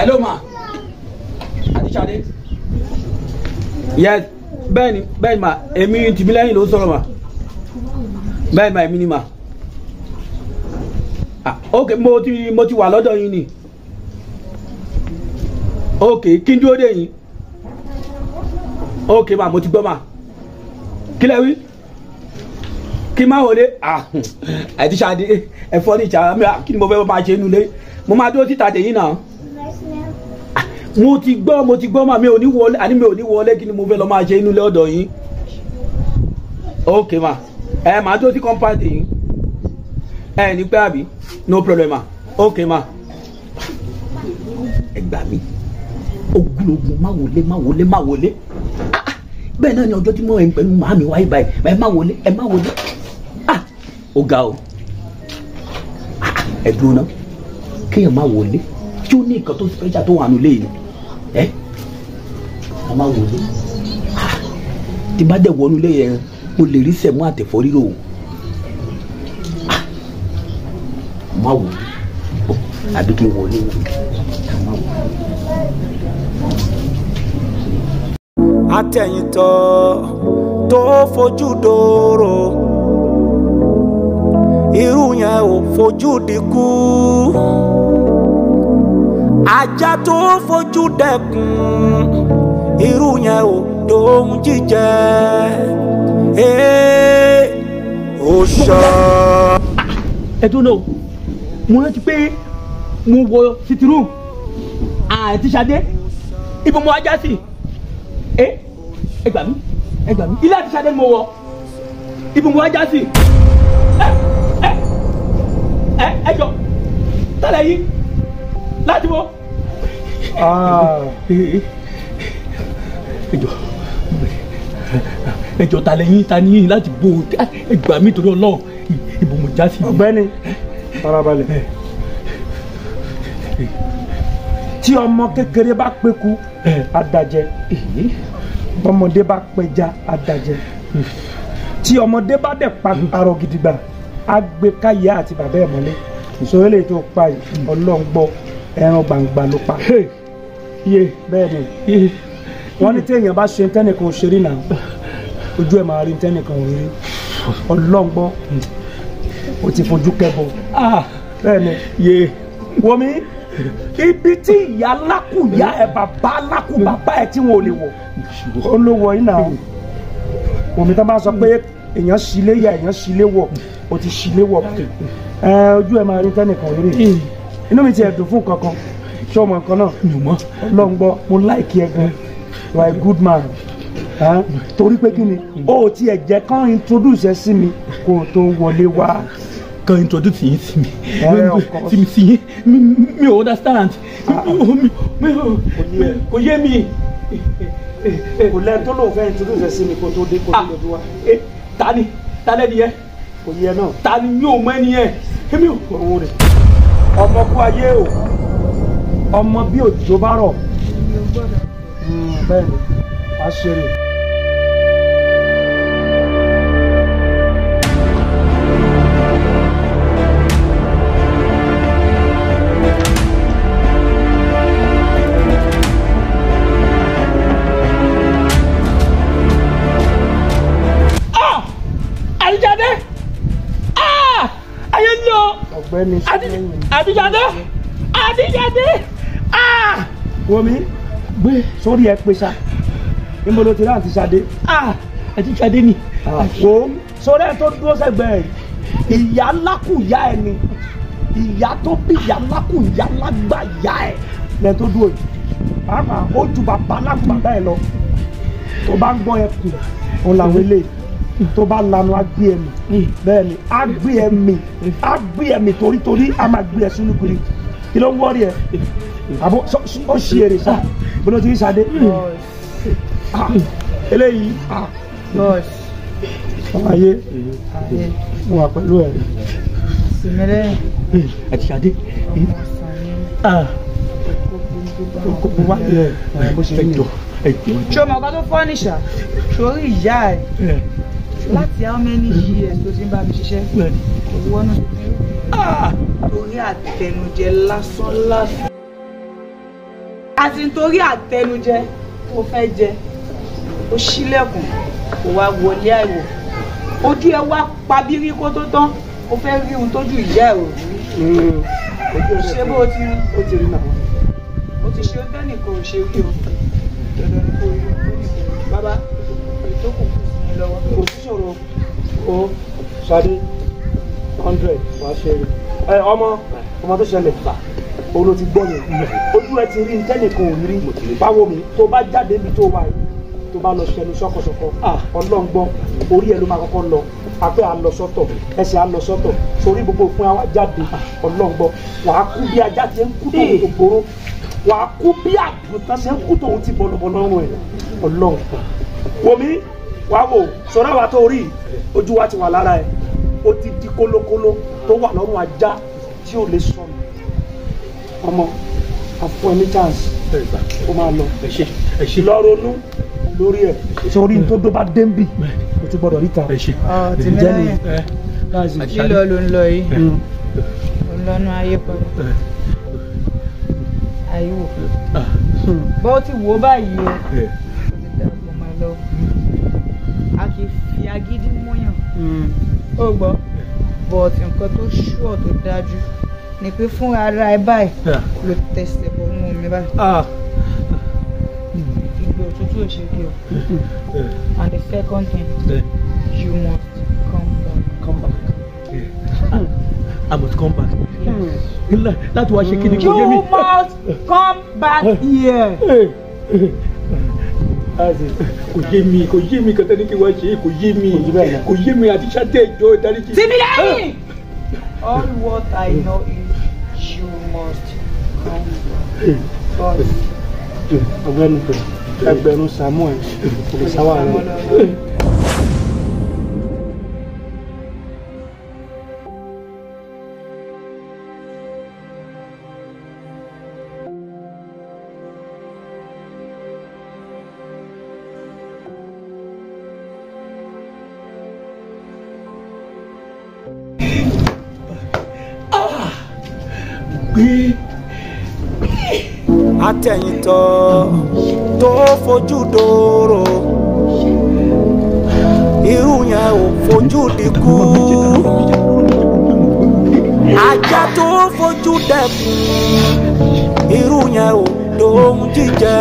Hello ma. Àti Ṣadé. Yes, bẹ́ẹ̀ni bẹ́ẹ̀ni ma, èmi Tìmílẹ́yìn ló ń sọ̀rọ̀ ma. Bẹ́ẹ̀ni ma, èmi ni ma. Ah, ok, mo ti wà lọ́dọ̀ yín ni. Ok, kí n dúró dè yín. Ok ma, mo ti gbọ́ ma. Kí lẹ wí? Kí má wọlé? Ah, àti Ṣadé, ẹ fọ́ ní ìjà, kí ni mo fẹ́ máa ṣe nulẹ̀? Mo máa dúró síta dè yín náà. Mo ti gbọ́, mo ti gbọ́ mà, mi ò ní wọlé, àní mi ò ní wọlé. Kí ni mo fẹ́ lọ máa ṣe inú ilé ọ̀dọ̀ yín? Ok ma, ẹ máa dúró sí compound yín. Ẹ ní pẹ́ àbí? No problem ma. Ok ma. Ẹ gbà mí, ogunlogun, má wọlé, má wọlé, má wọlé. Ah, bẹ́ẹ̀ náà ni ọjọ́ tí mo ẹ̀ ń pẹ̀lú màámi wáyé báyìí, ẹ má wọlé, ẹ má wọlé. Ah, ó ga o. Ah, ẹ dúró ná, kéèyàn má wọlé, tí ó ní nǹkan tó special tó wà nílé yìí, ẹ a máa wọlé. Tí bá dẹ̀ wọnú ilé yẹn, mo lè rí sẹ̀mú àtẹ̀fọ́ rírò o. Má wọlé àbí kí n wọlé wò, má wọlé. Àtẹ̀yìntọ̀ tó fojú dòrò, irú yẹn ò fojú dínkù. Ajá tó fojú dẹkùn, irú yẹn ò dohun jíjẹ. Ó ṣọ. Ẹ dúró náà, mo rántí pé mo wọ sitting room àti Ṣadé. Ibo mo ajá sí? Ẹ ẹ gbà mí, ẹ gbà mí, ilé àti Ṣadé mo wọ, ibo mo ajá sí? Ẹ ẹ ẹ ẹ jọ, tálẹ̀ yìí láti wọ. Ẹ jọ, ẹ jọ, ta lẹ́yìn, ta ní láti bo? Ẹ gbà mí torí Ọlọ́run, ibo mo já sí? Ọ̀gbẹ́ni, farabalẹ̀. Tí ọmọ kékeré bá péku, adàjẹ. Bọ́mọdé bá pẹja, adàjẹ. Tí ọmọdé bá dẹ̀ pa arọ gidigba, á gbé káyà àti bàbá ẹ̀ mọ́lé. Ìṣòro lè tó pa yìí, Ọlọ́run gbọ́, ẹran gbangba ló pa. Bẹ́ẹ̀ ni wọ́n ní téèyàn bá ṣe tẹ́nìkan ò ṣe rí náà, ojú ẹ̀ máa rí tẹ́nìkan ò rí rí. Ọlọ́run gbọ́, o ti fojú kẹ́bọ. Bẹ́ẹ̀ ni. Wọ́mi ibi tí ìyá lákù ìyá ẹ̀, bàbá lákù bàbá ẹ̀ tí wọn ò lè wọ̀, ó ló wọ yín náà. Wọ́mi tán bá sọ pé èèyàn sílé yà, èèyàn sílé wọ̀, o ti sílé wọ̀ ẹ, ojú ẹ̀ máa rí tẹ́nìkan ò rí rí. Inú mi ti ẹ̀ dùn fún nǹkan kan. Ṣé o mọ nǹkan náà? Ọlọ́run gbọ́, mo like ẹ gan. You are a good man. Torí pé kí ni o ò tiẹ̀ jẹ́ kán introduce ẹ sí mi kó o tó wọlé wá. Kan introduce yín sí mi? Sí mi, sí yín? Mi ò understand, kò yé mi. Kò lẹ́nu tó lóun fẹ́ introduce ẹ sí mi kó tó dé, kó tó lọ́dún wá. Ta ni, ta lẹ́ni yẹn? Kò yẹ náà. Ta ni? Mi ò mọ ẹni yẹn, èmi ò. Owó rẹ̀ ọmọ kú ayé o, ọmọ bí òjò bá rọ̀, bẹ́ẹ̀ ni a ṣeré. Àdìjáde, ayé ń lọ. Ọ̀gbẹ́ni. Àdìjáde, Àdìjáde. Wọmi gbé sórí ẹ pé sa, níbo ló ti rí àǹtí Ṣadé? Àdìjáde ni. Wo sórí ẹ tó dúró sẹ́gbẹ̀ẹ́ ẹ, ìyá ńlá kù ìyá ẹ ni, ìyá tó bí ìyá ńlá kù ìyá ńlá gbà ìyá ẹ lẹ́yìn tó dúró yìí. Pàápàá ó ju bàbá ńlá kù bàbá ẹ lọ. Tó bá ń gbọ́ ẹ kù, òun làwọn eléyìí tó bá lanu, á gbé ẹ mì. Bẹ́ẹ̀ ni, á gbé ẹ mì, á gbé ẹ mì torítorí, á máa gbé ẹ sínú kiri. Kí ló ń wọ́ọ̀rì ẹ? Àbó ó ṣe èrè sá, bó ló ti rí Ṣadé eléyìí? Ọmọ ayé, mo wà pẹ̀lú ẹ. Àti Ṣadé. Kó wá ẹ bó ṣe rí. Ẹjọ, ẹjọ. Ṣé o mọ̀ nǹkan tó fọ́ nìṣà sórí ìyá ẹ̀? Láti how many years tó ti ń bá mi ṣiṣẹ́, kò wọ́nú torí àtẹnujẹ lásán lásán. Àti nítorí àtẹnujẹ tó fẹ́ jẹ, ó ṣílẹ̀kùn, kò wá wọlé àìwọ̀. Ojú ẹ wá pabírí kó tó tán, ó fẹ́ rí ohun tójú ìyá ẹ̀ ò rí. Ṣé bó o ti rí? Ó ti rí náà. Ó ti ṣe tẹ́nìkan ò ṣe rí o. Dandan ni kò rí ohun tẹ́nìkan ò rí. Bàbá, ètò kò kù sí mi lọ́wọ́. Kò sí ṣòro o, Ṣadé 100 wàá ṣe rí. Ẹ ọmọ ọmọ tó ṣẹlẹ̀ òun ló ti gbọ́ yẹn. Ojú ẹ ti rí tẹ́nìkan ò rí. Báwo mi tó bá jáde níbi tó wà yìí tó bá lọ ṣẹnu ṣọkọṣọkọ, Ọlọ́run gbọ́, orí ẹ ló máa kọ́kọ́ lọ, apẹ́ à lọ sọ́tọ̀, ẹsẹ̀ à lọ sọ́tọ̀, sórí gbogbo fún wa jáde, Ọlọ́run gbọ́, wàá kú bí ajá ti ń kú tòun tó gbóró, wàá kú bí àgùntàn ṣe ń kú tòun ti bọ̀lọ̀bọ̀lọ̀ ọrùn ẹ̀, Ọlọ́run. Wò mí, wàá wò, sọ̀rọ̀ àwa tó rí, ojú wa ti wà lára ẹ̀, ó ti di kólókóló tó wà lọ́rùn ajá tí ò lè sọnù. Ọmọ, àfọ ẹ ní chance, ó máa lọ. Lọ ronú lórí ẹ sórí tó dó bá dé ń bì o ti gbọ́dọ̀ ríta. Tìmílẹ́yìn lílọ ló ń lọ yìí, ó ń lọ́nu ayé padà ayé wò bó ti wò báyìí o, ó ti dàgbọ́ máa lọ. A kì í fi agídí múyàn, ó gbọ́, bọ̀ọ̀tì nǹkan tó ṣúọ̀ tó dájú ni pé fúnra ara ẹ báyìí ló tẹsẹ̀ bọ́nú omi báyìí. Òtútù ò ṣe kí o. And the second thing, you must come back. Come back. Yeah. I must come back. Láti wá ṣe kí ni kò yé mi. You must come back here. Kò yé mi, kò yé mi kẹtẹ ní kí wá ṣe, kò yé mi, kò yé mi àti Ṣadé ìjọ ìdáríjì. Tìmílẹ́yìn! All what I know is you must come back. Ọ̀gbẹ́ni ẹgbẹ̀rún Samuel kò lè sáwà rẹ. Àtẹ̀yìntọ̀ tó fojú dòrò, irú yẹn ò fojú dínkù. Ajá tó fojú dẹkùn, irú yẹn ò dóhun jíjẹ.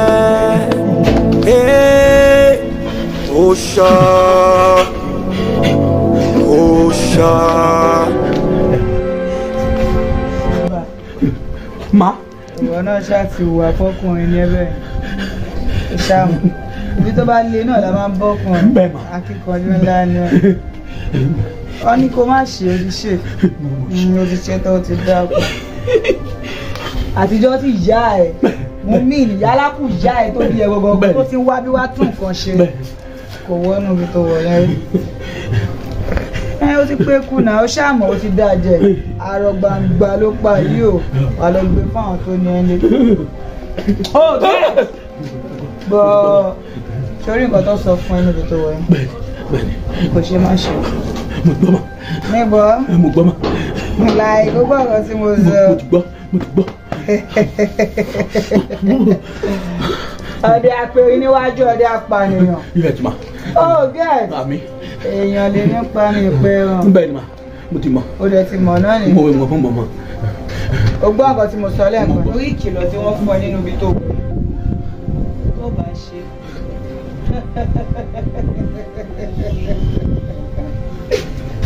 Ó ṣá, ó ṣá. Ma. Ìwọ náà ṣáà ti wà fọkùnrin ní ẹbẹ ṣáàmù ibi tó bá le náà la máa ń bọ́kùnrin, akíkanjú ńlá ni ọ ní kó má ṣe ojúṣe ojúṣe tó ti dákú. Àtijọ́ tí ìyá ẹ̀ mo mí ìyá lákù ìyá ẹ̀ tó bí ẹ gbogbo tó ti ń wá bí wá tún nǹkan ṣe kò wọ́nú ibi tó wọ̀ yẹn rí. Ẹ ó ti pé kùnà ó ṣàmọ̀ ó ti dájẹ́ àrò gbangba ló pa yìí o, wà lọ gbé fáwọn tó ní ẹni. Ó bẹ́ẹ̀ gbọ́ sórí nǹkan tó sọ fún ẹnu tó wọ̀ yẹn kò ṣe má ṣe. Mo gbọ́ mọ́. Níbo? Mo gbọ́ mọ́. Láì gbogbo ọ̀rọ̀ tí mo sọ. Mo ti gbọ́, mo ti gbọ́. Ọdẹ apẹ̀rẹ̀ níwájú ọdẹ apànìyàn. Ilẹ̀ ti ma. Ó gẹ́ẹ̀. Àmín. Èèyàn lè ní pa ní ìpẹ̀rùn. Bẹ́ẹ̀ ni ma, mo ti mọ̀. Ó dẹ̀ ti mọ̀ náà ni. Mo mọ̀ fún mọ̀mọ́. O gbọ́ nǹkan tí mo sọ lẹ́ẹ̀kan. Orí ìkìlọ̀ tí wọ́n fún ọ nínú ibi tó wọ̀. Tó bá ṣe.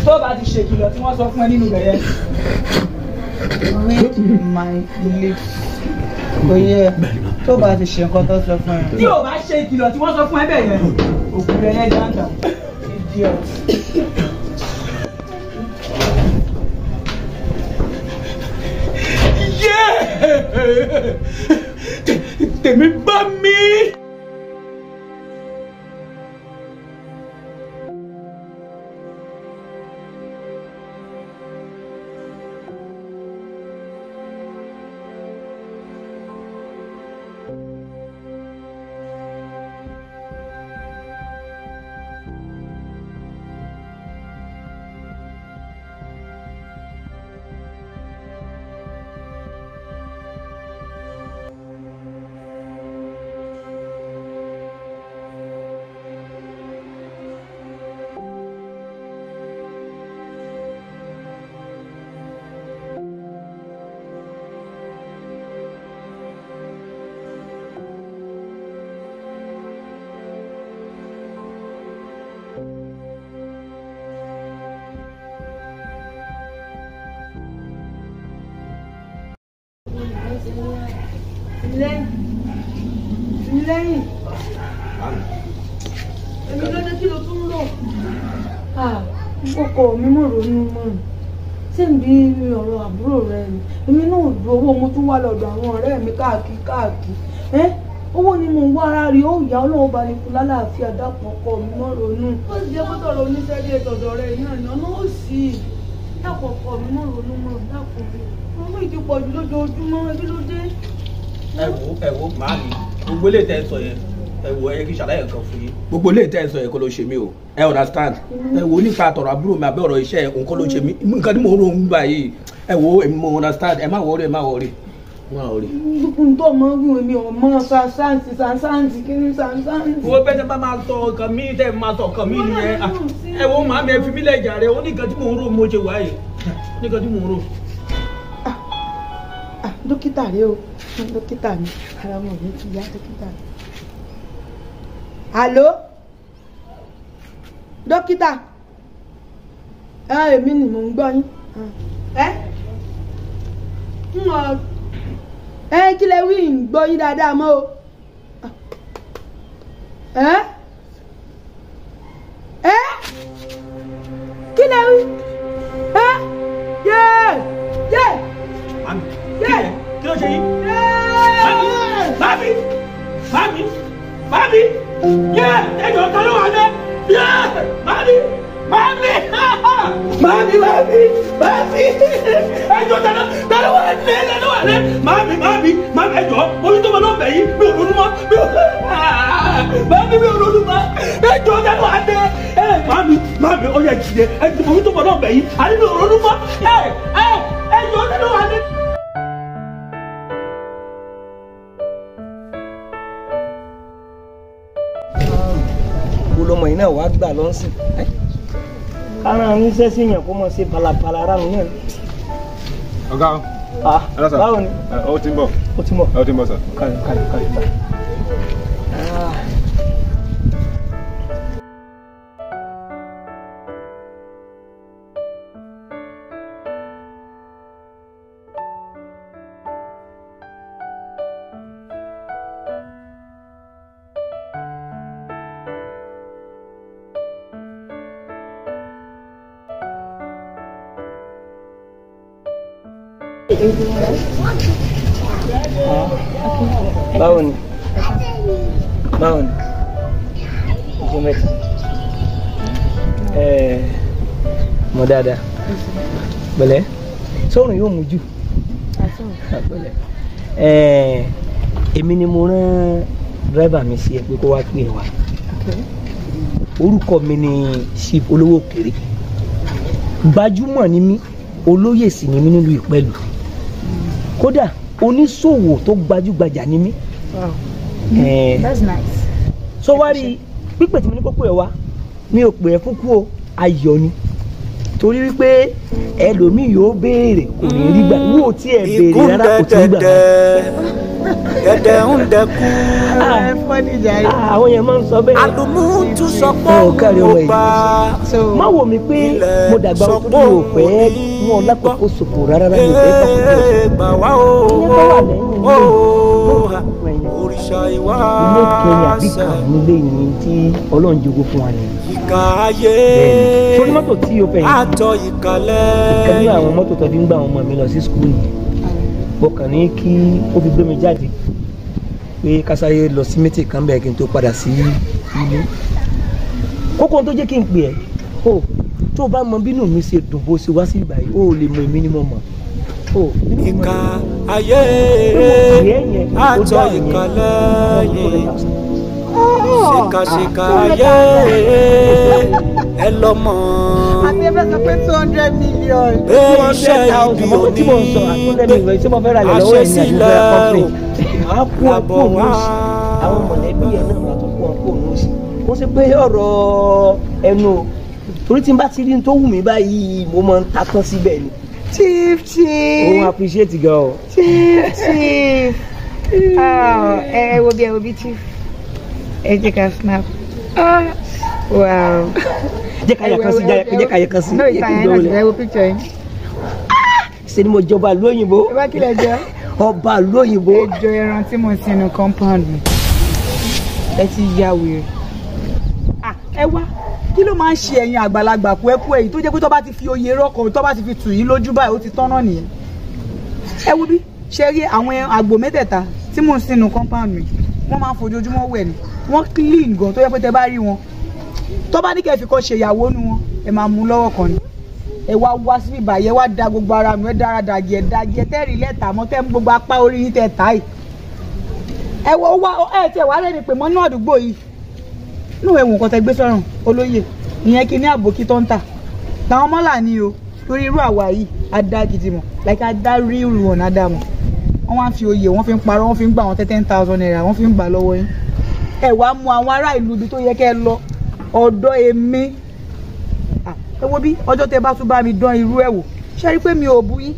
Tó bá ti ṣèkìlọ̀ tí wọ́n sọ fún ẹ nínú ibẹ̀ yẹn. Read my lips. Kò yẹ. Tó bá ti ṣe nǹkan tó sọ fún ẹ. Tí o bá ṣe ìkìlọ̀ tí wọ́n sọ fún ẹ bẹ̀ yẹn, òkú rẹ̀ yẹn dáńdà. Idiot. Yeah! Tèmi bá mi. Lẹ́yìn lẹ́yìn èmi ló dé kí ló tún rò. Ọkọ mi mọ̀ ronú mọ́ ṣé n bí ọ̀rọ̀ àbúrò rẹ ni èmi náà du owó mo tún wá lọ́dọ̀ àwọn ọ̀rẹ́ mi káàkiri káàkiri owó ni mò ń wá ara rí ó yá ọlọ́run bá ní fún lálàáfíà dápọ̀ ọkọ mi mọ́ ronú. Ó sì jẹ́ pé tọ̀rọ̀ oníṣẹ́ dé tọ̀dọ̀ rẹ náà ni ọ̀nà ó sì dápọ̀ ọkọ mi mọ́ ronú mọ́ dápọ̀ owó ìdí pọ̀ jù lójoojúmọ́ ẹbí ló dé. Ẹ wo màámi gbogbo ilé tẹ́ ẹ sọ yẹn ẹ wo ẹ kí ṣàlàyé nǹkan fún yín. Gbogbo ilé tẹ́ ẹ sọ yẹn kọ́ ló ṣe mí o ẹ understand ẹ wo nípa àtọ̀rọ̀ àbúrò mi àbẹ́ ọ̀rọ̀ iṣẹ́ nǹkan ló ṣe mí nǹkan tí mò ń ro ń gbà yìí ẹ wo èmi mo understand ẹ má wọrí ẹ má wọrí. Gbogbo tó mọ wí mi ò mọ sansanti sansanti kí ni sansanti. Wo bẹ́ẹ̀ bá máa sọ nǹkan mí tẹ́ máa sọ nǹkan mí nìyẹn ẹ wo màámi ẹ fi mí lẹ̀ jàre ó ní nǹkan tí mò ń rò mo ṣe wáyé ní nǹkan tí mò ń rò. Dókítà rẹ o dókítà mi ara mọ̀ mi ti yá dókítà mi. Àló dókítà èmi ni mò ń gbọ́ yín ẹ kí lẹ wí ń gbọ́ yín dáadáa mọ́ o ẹ kí lẹ wí ẹ yé yé yé kí ló ṣe yín mami mami mami yé ẹjọ ta ló wà dé yé mami mami mami mami mami ẹjọ ta ló wà dé ta ló wà dé mami mami mami ẹjọ omi tó ma lọ bẹ yìí mi ò ronú mọ́ mi ò mami mi ò ronú mọ́ ẹjọ ta ló wà dé ẹ mami mami ó yẹ jìde ẹjọ omi tó ma lọ bẹ yìí àní mi ò ronú mọ́ ẹ ẹ ẹjọ ta ló wà dé. Lọmọ yìí náà wàá gbà lọ́nsìn kárán oníṣẹ́ sí yàn kó mọ̀ sí balabala ara mi náà. Ọ̀gá o. Báwo ni. Ó ti ń bọ̀. Ó ti ń bọ̀. Ó ti ń bọ̀ sir. Káyọ̀ káyọ̀ káyọ̀. Báwo ni báwo ni ọjọ́ mẹ́ta mọ dáadáa pẹ̀lẹ́ sọrùn yóò mú jù pẹ̀lẹ́ èmi ni mo rán dírẹ́bà mi sí ẹ pé kó wá pè wá. Orúkọ mi ni Chief Olówó Kéré, gbajúmọ̀ ni mí, olóyè sì ni mí nílùú Ìpẹ́lú, kódà oníṣòwò tó gbajúgbajà ni mí. That's nice. So wá rí pípẹ́ tí mo ní kó pè wá mi ò pè é fún kú o, ayọ̀ ni, torí wípé ẹlòmíì yóò béèrè kò ní rí gbà, wò ó tí ẹ béèrè rárá kò tí ì gbà. Dẹ̀dẹ̀ ń dẹkú. Àwọn yẹn máa ń sọ bẹ́ẹ̀. Àlùmútú sọ pé òun ò gbà. Má wò mí pé mo dàgbà tó ní òfẹ́ mú ọ lákòókò sòkò rárá mi ò fẹ́ pàkókò. Gbà wá o, Ilé tó wà lẹ́yìn ilé òrìṣà ìwà ilé kẹrin àbí karùn-ún lé ní tí Ọlọ́run jogún fún wa nìyẹn. Ìkà ayé. Sórí mọ́tò tí o fẹ́ yìí. Àtọ̀ ìkàlẹ̀. Ìkan nínú àwọn mọ́tò tó fi ń gbà àwọn ọmọ mi lọ sí skúlù nìyẹn. Mo kàn ní kí ó fi gbé mi jáde pé kásáyé lọ sí mítì kan bẹ́ẹ̀ kí n tó padà sí ilé. Kókó tó jẹ́ kí n pè ẹ́ o tó o bá mọ bínú mi ṣe dùn bó ṣe wá sí ìgbà yìí o ò lè mọ èmi ni mo mọ̀. Ìkà ayé àtọ̀ ìkàlẹ̀ yìí ṣìkàṣìkà ayé ẹ lọ mọ̀. Àti ẹ fẹ́ sọ pé 200 million. Pé iṣẹ́ ibi òní àṣesílẹ̀ o. Màá kú ọkọ òun òsì, àwọn mọ̀lẹ́bí ẹ̀ náà máa tún kú ọkọ òun òsì. Ó ṣe pé ọ̀rọ̀ ẹnu o, torí tí n bá ti rí n tó wù mí báyìí mo máa ń ta tán síbẹ̀ ni. Chief chief. Òun appreciate gan o. Chief chief. Ẹ wo bí ẹ wo bí chief. Ẹ jẹ́ ká snap. Wow. Jẹ́ ká yẹ kan sí, jẹ́ ká yẹ kan sí. No, ìta yẹn náà ti ẹ wo picture yẹn. Ṣé ni mo jọba ìlú òyìnbó? Ẹ bá kílẹ̀ jọ. Ọba lóyìnbó. Ejò ẹran tí mo sin inú compound mi. Ẹ ti ya wèrè. Ẹ wá, kí ló máa ń ṣe ẹ̀yin àgbàlagbà kú ẹkú ẹ̀yìn tó jẹ́ pé tó bá ti fi oyè rọ́kọ̀ tó bá ti fi tù yín lójú báyìí ó ti tán náà nìyẹn. Ẹ wo bí ṣe rí àwọn àgbò mẹ́tẹ̀ẹ̀ta tí mò ń sin inú compound mi, wọ́n máa ń fojoojúmọ́ wẹ̀ ni. Wọ́n clean gan tó yẹ pé tẹ bá rí wọn. Tó bá ní kẹ́ fi kọ́ ṣe ìyàwó nu wọn, ẹ máa mú lọ́wọ́ kan ni. Ẹ wá wá síbí báyìí, ẹ wá da gbogbo ara mi, ẹ dára dàgì ẹ dàgì ẹ tẹ́rì lẹ́tà mọ́ tẹ́ mú gbogbo apá orí yín tẹ́ tà yìí. Ẹ wọ wá ẹ tiẹ̀ wá rẹ́ni pè mọ́ ní àdúgbò yìí. Nú ẹ̀wọ̀n kan tẹ gbé sọ́rùn olóyè, ìyẹn kí ní àbòkí tó ń tà. Tàwọn mọ́là ni o, torí irú àwa yìí, a dá gidi mọ̀, like a dá real one a dá mọ̀. Wọ́n wá ń fi oyè, wọ́n fi ń parọ́, wọ́n fi ń gbà wọ́n 10,000 naira, wọ́n fi ń gbà lọ́wọ́ yín. Ẹ wá mú àwọn ará ìlú ibi tó yẹ kẹ́ ẹ lọ, ọ̀dọ̀ èmi. Ẹ wo bí ọjọ́ tẹ bá tún bá mi dán irú ẹ̀ wò, ṣé rí pé mi ò bú yín,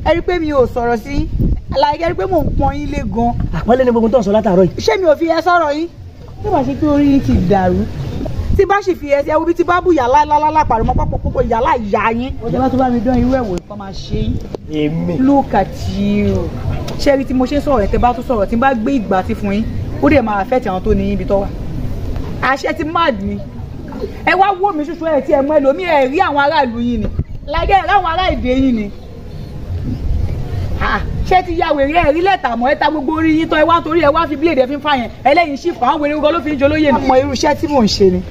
ẹ rí pé mi ò sọ̀rọ̀ sí yín, like ẹ rí pé mò ń pọ́n yín lé gan. Àpọ́nlé ni gbogbo tó ń sọ látàárọ̀ yìí. Ṣé mi ò fi ẹ sọ̀rọ̀ yín? Tí bá ṣe pé orí yín ti dàrú, tí bá sì fi ẹ wo bí tí bá bù yàrá lálálá pàrọ̀ mọ́ pọ́pọ́pọ́ yàrá ìyá yín. Ọjọ́ bá tún bá mi dán irú ẹ̀ wò, nǹkan máa ṣe yín. Èmi. Look at you. Ṣé rí tí mo ṣe ń sọ̀rọ̀ ẹ̀ tẹ bá tún sọ̀rọ̀ tí n bá gbé ìgbà tí fún yín, ó dẹ̀ máa affect àwọn tó ní ibi tó wà. Àṣẹ ti mad ni. Ẹ wá wò mí ṣoṣo ẹ tí ẹ mọ ẹlòmíì ẹ rí àwọn aráàlú yín ni. Like ẹ rí àwọn ará èdè yín ni. Ṣé ti ya wèrè ẹ rí lẹ́tà mọ́ ẹ ta gbogbo orí yín tán ẹ wá torí ẹ wá fi bíléèdì ẹ fi ń fà yẹn ẹlẹ́yin sì fà á wèrè gan ló fi ń jolóyè ni. Mọ irú iṣẹ́ tí mò ń ṣe ni.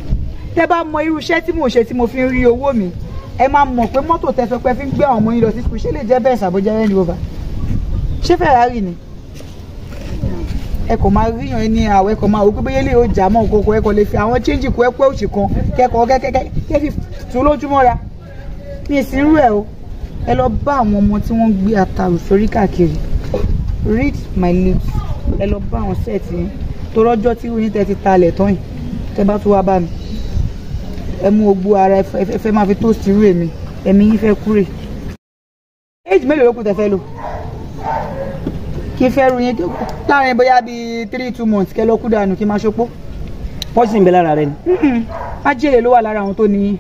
Tẹ bá mọ irú iṣẹ́ tí mò ń ṣe tí mo fi ń rí owó mi, ẹ máa mọ̀ pé mọ́tò tẹ sọ pé fi ń gbé àwọn ọmọ yín lọ sí school ṣé lè jẹ́ bẹ́ẹ̀ sàbójẹ́ Range Rover? Ṣé Ferrari ni? Ẹ kò máa ríyàn ní àwọ̀ ẹ kò máa wò pé bóyá lè ó jà mọ́ òkòkò ẹ kò lè fi àwọn chíńjì kú ẹkú òsì kan kẹ́kọ̀ọ́ kẹ́kẹ́kẹ́ kẹ́ fi tù lójúmọ́ra. Mi ì sí irú ẹ̀ o. Ẹ lọ bá àwọn ọmọ tí wọ́n ń gbé àtàrò sórí káàkiri. Read my lips. Ẹ lọ bá àwọn sẹ́ẹ̀tì yín. Torọ́jọ́ tí oyin tẹ ti talẹ̀ tán yìí, tẹ bá tún wá bá mi. Ẹ mú ogbó ara ẹ fẹ́ máa fi tóòsì irú èmi. Ẹ̀mí yín fẹ́ kúrè. Éèjì mélòó ló kù tẹ fẹ́ lò? Kí fẹ́ ru yín láàrin bóyá bíi 3-2 months kẹ́ lọ kú dànù kí n máa ṣopó. Pọ́sì ń bẹ lára rẹ ni. Májèlé ló wà lára àwọn tó ní yín.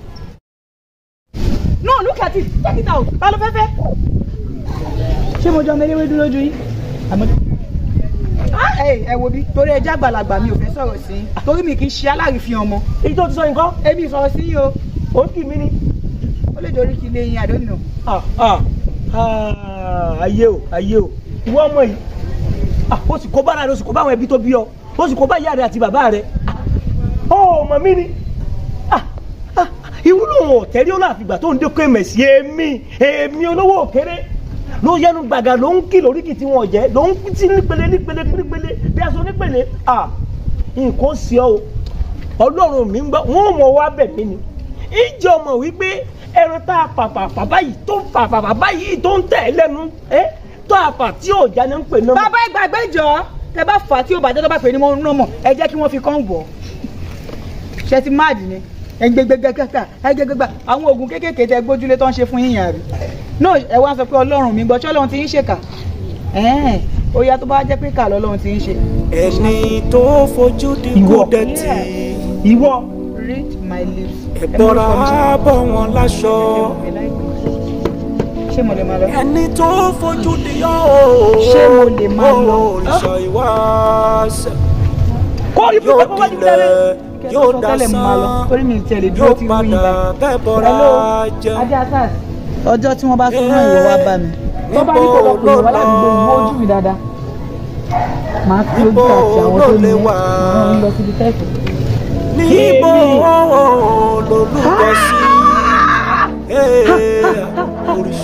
No, look at it. Check it out. Ta ló fẹ́ fẹ́? Ṣé mo jọ ọmọ eléwé dúró ju yín? Ẹ wo bí torí ẹjẹ́ àgbàlagbà mi ò fẹ́ sọ̀rọ̀ sí yín. Torí mi kì í ṣe alárìífín ọmọ. Èyí tó ti sọ nǹkan. Èmi sọ̀rọ̀ sí yín o. Ó kì mí ni. Ó lè dorí kí ilé yín, I don't know. Ayé o, ayé o. Ìwọ ọmọ yìí, ó sì kó bára rẹ, ó sì kó bá àwọn ẹbí tó bí ọ, ó sì kó bá ìyá rẹ àti bàbá rẹ. Ó mọ̀ mí ni. Ìwúlò ọ̀tẹ́rí ó láàfìgbà tó ń dé kéèmẹ̀ sí èmi, èmi olówó òkéré. Ló yẹnu gbàgà ló ń kí lóríkì tí wọn jẹ, ló ń tí nípele nípele nípele bí aṣọ nípele. Nǹkan sí ọ o, Ọlọ́run mi ń gbọ́, wọn ò mọ̀ wá bẹ̀ mí ni. Ìjọ mọ̀ wípé ẹran tá a fàfàfà báyìí tó ń fàfàfà báyìí tó ń tẹ̀ lẹ́nu tó àfà tí ò já ní ń pè náà. Bàbá ìgbàgbé jọ, tẹ bá fà tí ò bàjẹ́ tó bá pè ní mọ́ náà mọ̀, ẹ jẹ́ kí wọ́n fi kán wọ̀. Ṣé ti máàdì ni? Ẹgbẹgbẹgbẹgbẹ ẹgbẹgbẹgbẹ àwọn oògùn kéékèèké tẹ gbójúlé tó ń ṣe fún yín yàn rí. Náà ẹ wá sọ pé Ọlọ́run mi gbọ́, ṣé Ọlọ́run ti ń ṣèkà? Ó yá tó bá jẹ́ pé kà lọ́lọ́run ti ń ṣe. Ẹni tó fojú di kú dẹ́tì. Ìwọ. Read my lips. Ẹ̀bọ̀ra bọ̀ wọ́n láṣọ. Ṣé mo lè máa lọ? Ẹni tó fojú di yọ o. Ṣé mo lè máa lọ? Òrìṣà ìwáṣẹ̀. Kọ́ọ̀rì Yóò dilẹ̀ yóò dasán yóò padà bẹ́ẹ̀ bọ́ra jẹun. Ọjọ́ tí wọ́n bá tún rán ìwọ wá bá mi. Tó bá ní kó lọ pè wọ́n ládùúgbò ìwọ ojú mi dáadáa. Màá fi ojú àti àwọn tó ní ẹ̀ lọ síbi tẹ́ẹ̀fù. Níbo lolúkọ sí?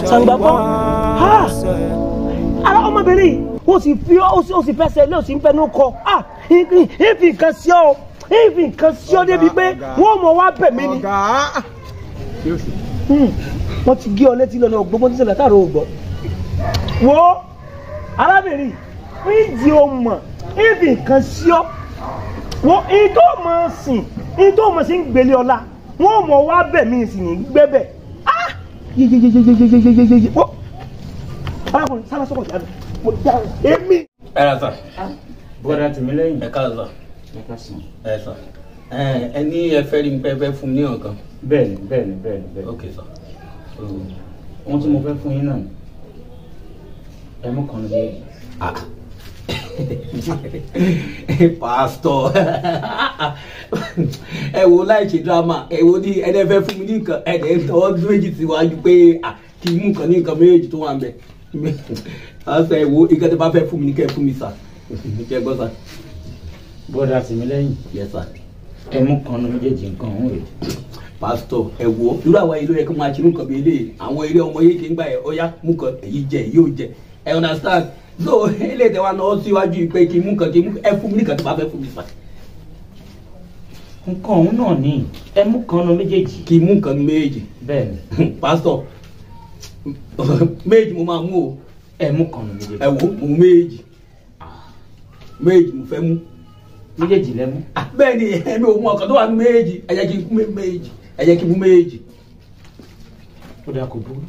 Sàǹgbàgbọ́. Ara ọmọbìnrin ó sì fi ó sì fẹsẹ̀ lé ó sì ń fẹnu kọ. Ìfi nǹkan sí ọ, ìfi nǹkan sí ọ débi pé wọ́n mọ̀ wá bẹ̀ mí ni. Wọ́n ti gé ọ létí lọ́nà ògbógbó tí ṣẹlẹ̀ táàrọ̀ ògbọ́. Wo arábìnrin ìdí o mọ̀ ìfi nǹkan sí ọ. Wo ìtò mọ̀ sìn ìtò mọ̀ sí ń gbélé ọlá wọ́n mọ̀ wá bẹ̀ mí sì ní gbẹ́bẹ̀. Yeyeyeyeyeyeyeye wo arákùnrin sábà sọ̀rọ̀ jáde mo já èmi. Ẹ ra sà. Bọ́dà Tìmílẹ́yìn. Ẹ káàsán sà. Ẹ káàsán. Ẹ sà. Ẹ ní ẹ fẹ́ rí mi pé ẹ fẹ́ fún mi ní nǹkan. Bẹ́ẹ̀ni bẹ́ẹ̀ni bẹ́ẹ̀ni bẹ́ẹ̀ni. Ok sà. Ohun tí mo fẹ́ fún yín náà ni ẹ mú kan lé. Pásítọ̀, ẹ wo láì ṣe drama, ẹ wo ní ẹni fẹ́ fún mi ní nǹkan, ẹ̀dẹ̀ ń tọwọ́ méjì síwájú pé kí n mú nǹkan ní nǹkan méjì tó wà ń bẹ̀. Pásítọ̀, ẹ wo nǹkan tó bá fẹ́ fún mi ní kẹ́ ẹ fún mi sà. Kẹ́ ẹ gbọ́ sà. Bọ́dà Tìmílẹ́yìn. Yes sir. Ẹ mú kan nu méjèèjì nǹkan ọ̀hún rèé. Pásítọ̀, ẹ wo irú àwa yìí ló yẹ kó máa ṣe nǹkan bíi eléyìí. Àwọn eré ọmọ yìí kì í gbà ẹ ọyá mú kan èyí jẹ èyí ò jẹ. Ẹ understand? So ilé ìtẹ̀wá náà síwájú pé kí n mú kan kí n mú ẹ fún mi nìkan tó bá fẹ́ fún mi sà. Nǹkan ọ̀hún náà ni ẹ mú kan nu méjèèjì. Kí n mú nǹkan nu méjèèjì. Bẹ́ẹ̀ni. Pásítọ̀, méjì mo máa mú o. Ẹ mú kan nu méjèèjì. Ẹ wo mo mú méjì. Méjì mo fẹ́ mú. Méjèèjì lẹ mú. Bẹ́ẹ̀ni, èmi ò mú ọkàn tó wà ní méjì. Ẹ jẹ́ kí n mú méjì. Ẹ jẹ́ kí n mú méjì. Ó dáa, kò burú.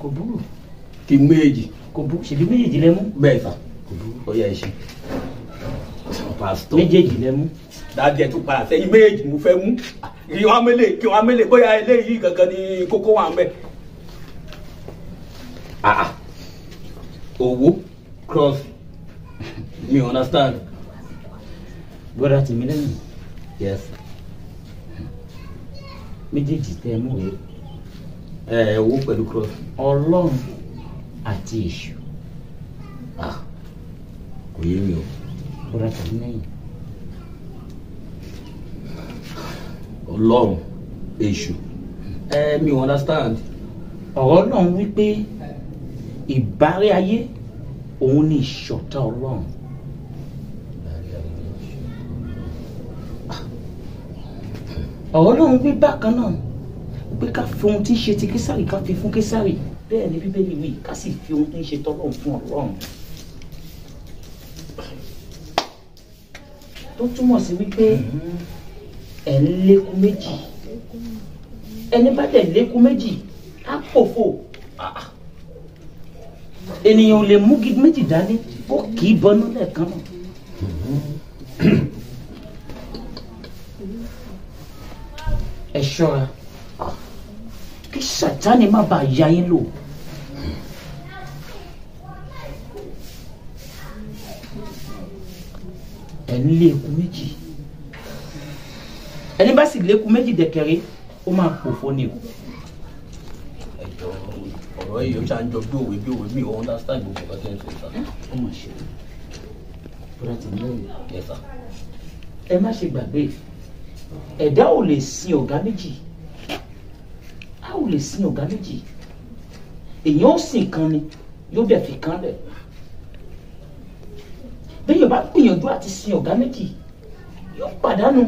Kò burú. Kí n mú méjì. Kò burú, ṣèbí méjèèjì lẹ mú. Bẹ́ẹ̀ sà. Kò burú. Ó yá, ẹ ṣé. Pásítọ̀. Méjèèjì lẹ mú. Dájú ẹ tún padà sẹ́yìn, méjì mo fẹ́ mú. Kí wọ́n mélé, kí wọ́n mélé, bóyá eléyìí gangan ni kókó wà ń bẹ̀. Owó cross, mi understand. Bọ́dà Tìmílẹ́yìn. Yes. Méjèèjì tẹ mú rèé. Ẹ owó pẹ̀lú cross. Ọlọ́run àti èṣù. Kò yé mi o. Bọ́dà Tìmílẹ́yìn. Ọlọ́run, èṣù. Ẹ mi understand. Ọ̀rọ̀ Ọlọ́run wípé ìbárẹ́ ayé òun ni ìṣọ̀tá Ọlọ́run. Ọ̀rọ̀ Ọlọ́run wí bákan náà pé ká fi ohun tí ń ṣe ti Késàrì ká fi fún Késàrì, bẹ́ẹ̀ ni Bíbélì wí, ká sì fi ohun tí ń ṣe tọ́lọ́run fún Ọlọ́run. Tó túmọ̀ sí wípé ẹ̀ ń lékun méjì, ẹni bá dẹ̀ lékun méjì á pòfo. Ènìyàn ò lè mú igi méjì dání kó kì í bọnú lẹ́ẹ̀kan náà. Ẹ ṣọ́ra kí Sátánì má bàa ya yín lò. Ẹ ń lé eku méjì, ẹni bá sì lékun méjì dẹ̀kẹ̀rẹ́ ó máa pòfo ni o. Ẹ jọ, ọ̀rọ̀ yìí ó ṣáà ń jọ bí òwe bí òwe, mi ò understand gbogbo nǹkan tí ẹ ń sọ sá. Ó mà ṣe, bọ́dà Tìmílẹ́yìn. Yes sir. Ẹ má ṣe gbàgbé, ẹ̀dá ò lè sin ọ̀gá méjì. A ò lè sin ọ̀gá méjì. Èèyàn ó sìn kan ni yóò dẹ̀ fi kan lẹ̀. Bẹ́ẹ̀ yóò bá gbìyànjú àti sin ọ̀gá méjì yóò pàdánù.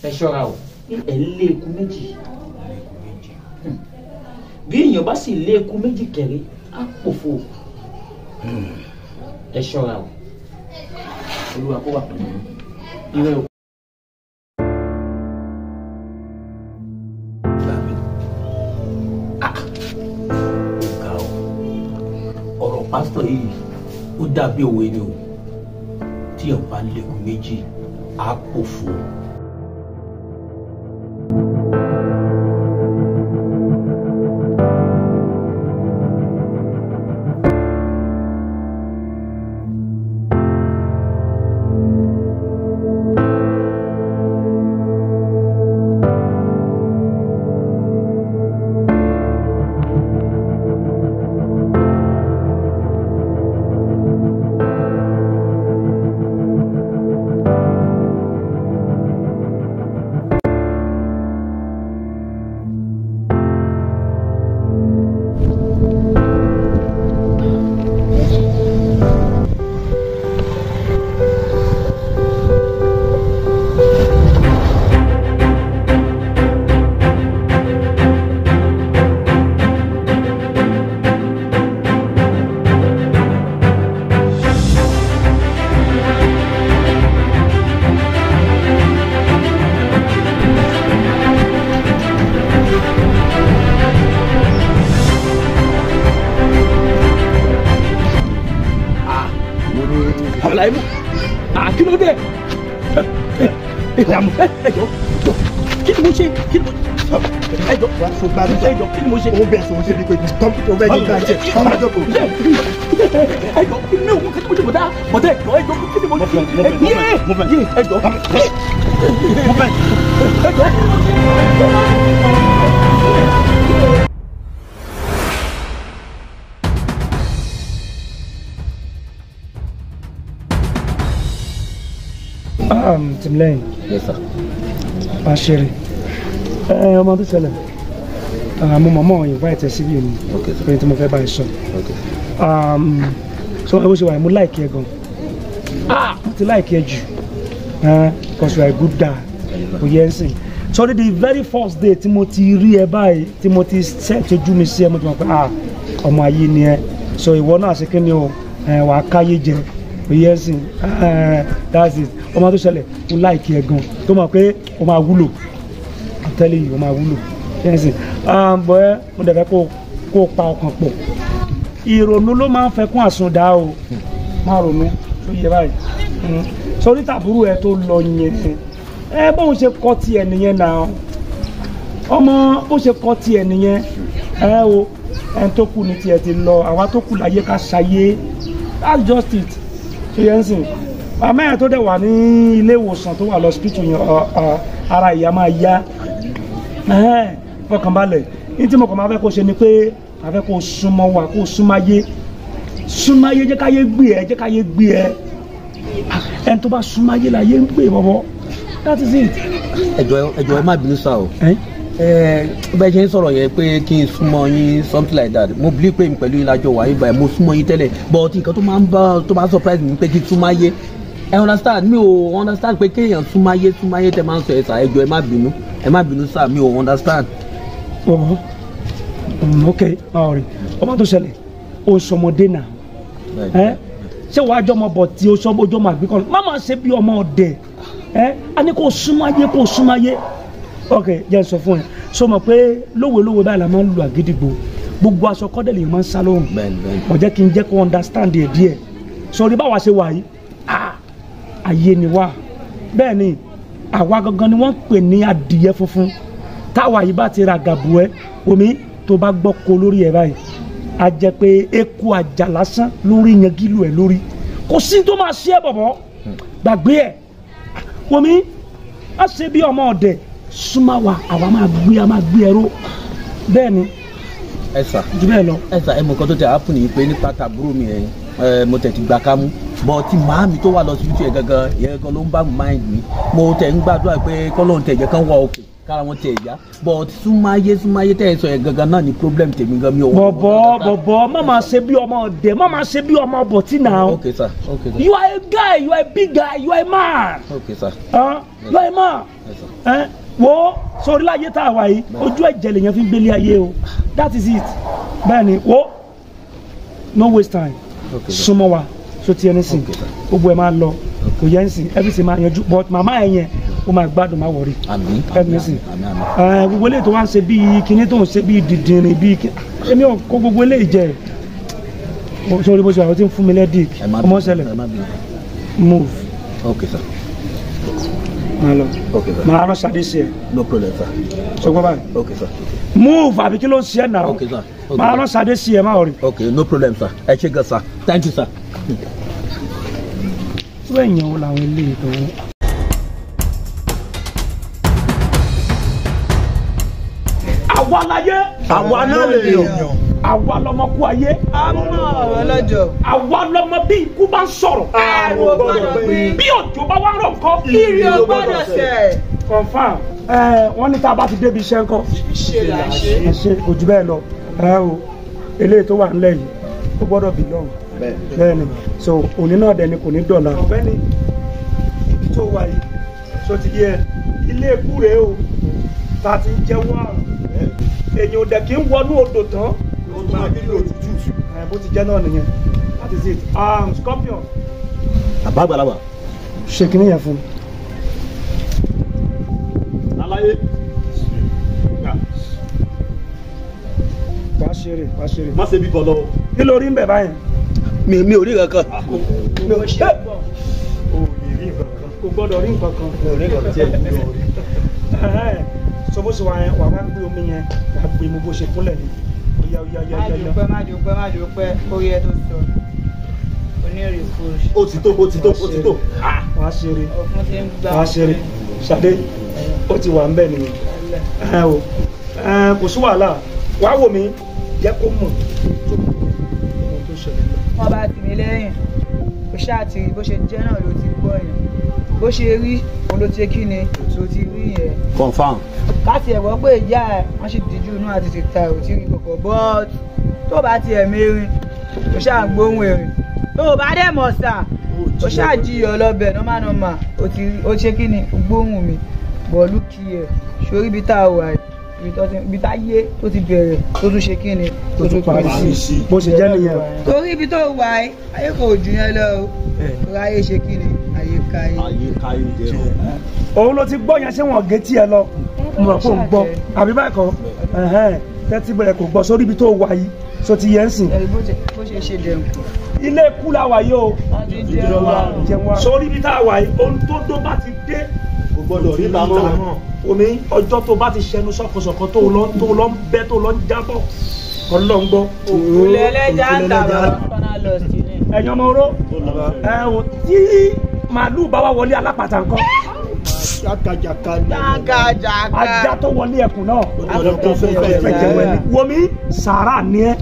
Ẹ ṣọ́ra o, ẹ ń lé eku méjì. Bí èèyàn bá sì lé eku méjì kẹrẹ á pòfo. Ẹ ṣọ́ra o, Olúwa kó wà pẹ̀lú yín. Ire o. Ọ̀rọ̀ pásítọ̀ yìí ó dàbí òwe ni o, tí ẹ̀ bá lékun méjì á pòfo. Kí ló dé? Ẹ jọ, kí ni mo ṣe? Kí ni mo ṣe? Ẹ jọ ẹ jọ kí ni mo ṣe. Ó bẹ̀ sọ ṣe bí pé tó bẹ́ẹ̀ ní ká jẹ ọmọ jókòó. Ẹ jọ mi ò mú kí ni mo ṣe bọ̀dá bọ̀dá ẹ jọ ẹ jọ kí ni mo ṣe. Ẹ jọ ẹ jọ. Tìmílẹ́yìn. Yes sir. Báṣẹ́rẹ̀ ẹ ọmọ tó ṣẹlẹ̀ mo mọ̀mọ́ invite ẹ síbí ni pé tí mo fẹ́ bá ẹ sọ. So ẹ bó ṣe wà mo like ẹ gan. Mo ti like ẹ jù because you are a good guy. Kò yẹ ẹ sìn. So the very first day tí mo ti rí ẹ báyìí tí mo ti set ojú mi sí ẹ mo ti mọ̀ pé ọmọ ayé ni ẹ. So ìwọ náà ṣe kí ni o wàá káyé jẹ. Kò yẹ ẹ sìn. That's it. Ọmọ tó ṣẹlẹ̀ mo like ẹ gan tó mọ̀ pé o máa wúlò. I'm telling you, o máa wúlò. Yes, bọ́ ẹ mo dẹ̀ fẹ́ kó pa ọkàn pọ̀. Ìrònú ló máa ń fẹ́ kún àsundà o. Má ronú tó yẹ báyìí. Sórí tàbúrò ẹ tó lọ yẹn ẹ bóun ṣe kọ́ tiẹ̀ nìyẹn náà. Ọmọ bó ṣe kọ́ tiẹ̀ nìyẹn ẹ o ẹni tó kù ní tiẹ̀ ti lọ àwa tó kù láyé ká ṣayé. That's just it. Ṣé yẹn ń sìn? Màmá ẹ̀ tó dẹ̀ wà ní ilé ìwòsàn tó wà lọ́sípítù yẹn ara ìyá máa yá. Fọkànbalẹ̀ ní tí mo kàn máa fẹ́ kó ṣe ni pé máa fẹ́ kó súnmọ́ wa kó súnmáyé súnmáyé jẹ́ káyé gbé ẹ jẹ́ káyé gbé ẹ ẹni tó bá súnmáyé láyé ń gbé bọ̀bọ̀. That is it. Ẹ jọ̀ọ́ ẹ má bínú sá o. Bẹ́ẹ̀ ṣe ń sọ̀rọ̀ yẹn pé kí n súnmọ́ yín something like that mo believe pé mi pẹ̀lú yín lájọ wà yín báyìí mo súnmọ́ yín tẹ́lẹ̀ but nǹkan tó máa ń bá tó máa ń surprise mi pé kí n súnmáyé. I understand mi ò understand pé kéèyàn súnmáyé súnmáyé tẹ máa ń sọ ẹ sà ẹ jọ̀ọ́ ẹ má bínú sà mi ò understand. Ọmọ ok ọ̀rẹ́ ọmọ tó ṣẹlẹ̀ o sọmọdé náà ẹ ṣé wàá jọmọ bọ̀ tí o sọmọ ojú ọmọ àgbékọ́ má máa ṣe bí ọmọ ọdẹ ẹ a ní kó súnmáyé kó súnmáyé. Ok jẹ́ n sọ fún ẹ sọ ma pé lówelówe báyìí la máa ń lu àgídìgbò gbogbo aṣọ kọ́dẹ̀lì yẹn máa ń sá lóhùn ó jẹ́ kí n jẹ́ kó understand ẹ̀ díẹ̀ sọ̀rí báwa ṣe wà yìí ayé ni wá bẹ́ẹ̀ ni àwa gangan ni wọ́n ń pè ní adìyẹ funfun táwa yìí bá ti ra gàbù ẹ omi tó bá gbọ́ ko lórí ẹ báyìí a jẹ́ pé eku àjà lásán lórí yangílù ẹ lórí kò sí tó máa ṣe é bọ̀bọ̀ gbàgbé ẹ omi a ṣe bí ọmọ ọ̀dẹ̀ súnmọ́ wa àwa máa gbé a máa gbé ẹrú bẹ́ẹ̀ ni ẹ sà jù bẹ́ẹ̀ lọ. Ẹ sà ẹ mọ̀ nǹkan tó tẹ àápù nìyí pé nípa tàbúrò mi yẹn mo tẹ̀ ti gbà ká mú bọ̀ tí màámi tó wà lọ síbi yẹn gangan yẹn gangan ló ń bá mind mi mo tẹ̀ ń gbàdúrà pé kọ́lọ́hún tẹ̀ jẹ́ kán wà òkè kára wọn tẹ̀ yá bọ̀ súnmáyé súnmáyé tẹ̀ sọ yẹn gangan náà ni problem tèmi gan mi ò. Bọ̀bọ̀ bọ̀bọ̀ má máa ṣe bí ọmọ ọ̀dẹ̀ má máa ṣe bí ọmọ bọ̀tí náà. Okay sir, okay sir. You are a guy, you are a big guy, you are a man. Okay sir. You are a man. Yes, sir. Wo sórí láyé tá a wà yìí ojú ẹ̀jẹ̀ lèèyàn fi ń gbélé ayé o. That is it. Bẹ́ẹ̀ni wo no waste time. Súnmọ́ wa so ti ẹni sìn gbogbo ẹ máa lọ kò yẹ ń sìn everything máa yanjú but màmá ẹ yẹn ó máa gbádùn máa wọrí ẹni sìn gbogbo eléyìí tó wá ń ṣe bíi kinní tó ń ṣe bíi dìndìnrín bíi èmi ò kó gbogbo eléyìí jẹ sórí bó ṣe wà ó ti ń fún mi lẹ́dík ọmọ ṣẹlẹ̀ move. Okay sir. Máa lọ Okay sir. Máa rán Ṣadé sí ẹ. No problem sir. Ṣọgbọ́n báyìí. Okay sir. Move àbí kí ló ń ṣe ẹ náà. Okay sir. Máa rán Ṣadé sí ẹ má wọrí. Okay no problem sir. Ẹ ṣé gan sir. Thank you sir. Irú ẹ̀yàn wo làwọn eléyìí tó wọ́n. Àwa láyé. Àwa náà lè yàn. Àwa lọmọ kú ayé. Àmọ́ ọlọ́jọ́. Àwa lọmọ bí ikú bá ń sọ̀rọ̀. Àrùn ò gbọ́dọ̀ pín. Bí òjò bá wá rọ̀ ńkọ́. Ìrì ò gbọ́dọ̀ sẹ̀. Confirm. Wọ́n ní tá a bá ti débi iṣẹ́ ńkọ́. Ṣe là ń ṣe. Ẹ ṣe kò jù bẹ́ẹ̀ lọ. Ẹ o eléyìí tó wà ńlẹ̀ yìí ó gbọ́dọ̀ belong. Bẹ́ẹ̀ ni so òní náà dẹ̀ ni kò ní dọ̀la. Ọ̀gbẹ́ni ibi tó wà yìí so ti yẹ ilé ikú rèé o tá a ti ń jẹ́wọ́ àrùn èyàn ò dẹ̀ kí ń wọnú odò tán. Bó ti jẹ́ náà nìyẹn. That is it. Scorpion. Bàbá àgbàlagbà. Ṣe kìíní yẹn fún mi. Aláyé. Wàá ṣeré wàá ṣeré. Má ṣe bí bọ̀lọ̀ o. Kí ló rí ń bẹ̀ báyẹn? Mi ò rí nǹkan kan. Mi ò ṣe é. O ò lè rí nǹkan kan. Kò gbọ́dọ̀ rí nǹkan kan. Mi ò rí nǹkan tí ẹ gbọ́dọ̀ rí. So bó ṣe wà yẹn wà wá gbé omi yẹn wà gbé mu bó ṣe kúnlẹ̀ ni. Ó yá ó yá yá yá yá. Má jò pẹ́ má jò pẹ́ orí ẹ tó sọ onírìkú. Ó ti tó ó ti tó ó ti tó. Wàá ṣeré Ọ̀fun ti ń gbà. wàá ṣeré Ṣadé ó ti wà ń bẹ̀ nìyẹn. Ẹ o ẹ kò sí wàhálà wàá wò mí jẹ́ kó mọ̀ tó mọ̀ tó ṣẹlẹ̀. Wọ́n bá tì mí lẹ́yìn ó ṣáà ti rí bó ṣe jẹ́ náà ló ti gbọ́ yẹn bó ṣe rí òun ló ti kí ni tó ti rí yẹn. Confirm. Káàtì ẹ̀ wọ́n pé ìyá ẹ̀ wọ́n sì díjú inú àti ti ta ò tí rí kọ̀kọ̀ but tó bá tiẹ̀ mẹ́rin ó ṣáà ń gbóhùn erin tó bá dẹ̀ mọ̀ sà ó ṣáà jiyọ̀ lọ́bẹ̀ normal normal ó ti ó ṣe kí ni gbóhùn mi bọ̀ọ̀lù kì í ẹ̀ sórí ibi tá a wà yìí ibi tá yé tó ti bẹ̀rẹ̀ tó tún ṣe kí ni tó tún parí sí. Bó ṣe jẹ́ nìyẹn. Torí ibi tó wà yìí ayé kò jù yẹn lọ o torí ayé ṣe kí ni ayé káyé. Ayé káyé jẹ o. Òun ló ti gbọ́ yẹn ṣé wọ́n gé tí ẹ lọ mo rò pé òun gbọ́ àbí báyìí kọ́ tẹ́tí bẹ̀rẹ̀ kò gbọ́ sórí ibi tó wà yìí so ti yẹn ń sìn. Ẹ̀rí bó ṣe ṣe dẹ̀rùn. Ilé ikú la wà yìí o. Sórí ibi tá a wà yìí ohun tó dó bá ti dé. Kò gbọ́dọ̀ rí ta mọ́. Omi ọjọ́ tó bá ti ṣẹnu sọ́kọsọ̀kọ tó lọ ń bẹ́ tó lọ ń jábọ̀ Ọlọ́run gbọ́. Òkúlẹ̀ ẹlẹ́jà ń tà bàbá lọ sí ni. Ẹ̀yin ọmọ oró ẹ ò tí màálù bá wà wọlé alápàtà ńkọ́. Jákàjàká ni. Jákàjàká. Ajá tó wọlé ẹkùn náà. Fẹ́ jẹun ẹni. Wọmi sàrà ni ẹ.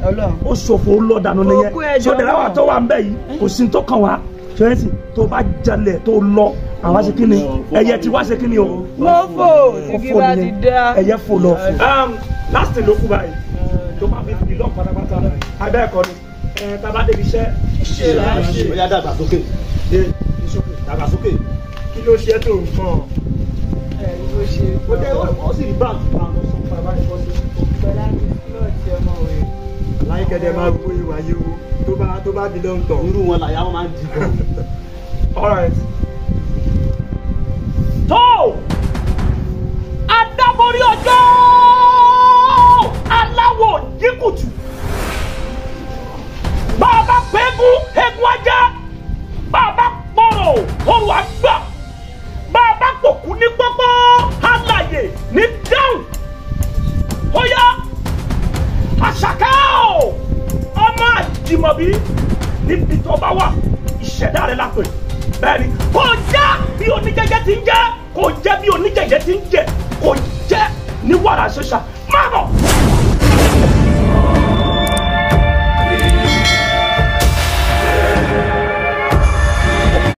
Ó ṣòfò ó lọ dànù nìyẹn. Sọdẹ̀rẹ̀ wa tó wà ń bẹ̀ yìí kò sí tó kàn wá. Sọ́yẹ́sì tó bá jalè tó lọ àwa ṣe kí ni ẹyẹ tí wá ṣe kí ni o. Mo fò tí kí bá ti dá. Ẹyẹ fò lọ. Last thing ló kú báyìí tó máa fi bìlọ̀ pátápátá abẹ́ ẹ̀kọ́ ni tá a bá débi iṣẹ́. Ṣé ó yá dàgbàsókè. Dàgbàsókè. Kí ló ṣe tó nǹkan? Ẹ̀rí bó ṣe. Ó dẹ́ ó sì rí brand. Láìkẹ́dẹ̀ máa gbó ìwà yìí o tó bá di lọ́ntọ̀. Irú wọn làyà wọn máa ń di gan. All right. Tó adáborí ọjọ́ aláwọ̀ dínkùtù bàbá pẹ́gùn egun ajá bàbá pọ̀rọ̀ òrò àgbà bàbá pòkú ní pọ́pọ́ alàyè ní dáhùn ó yá Àṣàkẹ́ o ọmọ Àjìmọ̀bí níbi tó bá wà ìṣẹ̀dá rẹ̀ la pè bẹ́ẹ̀ ni kò jẹ́ bí oníjẹ́jẹ́ ti ń jẹ́ kò jẹ́ bí oníjẹ́jẹ́ ti ń jẹ kò jẹ́ ní wàrà ṣẹṣà má bọ̀.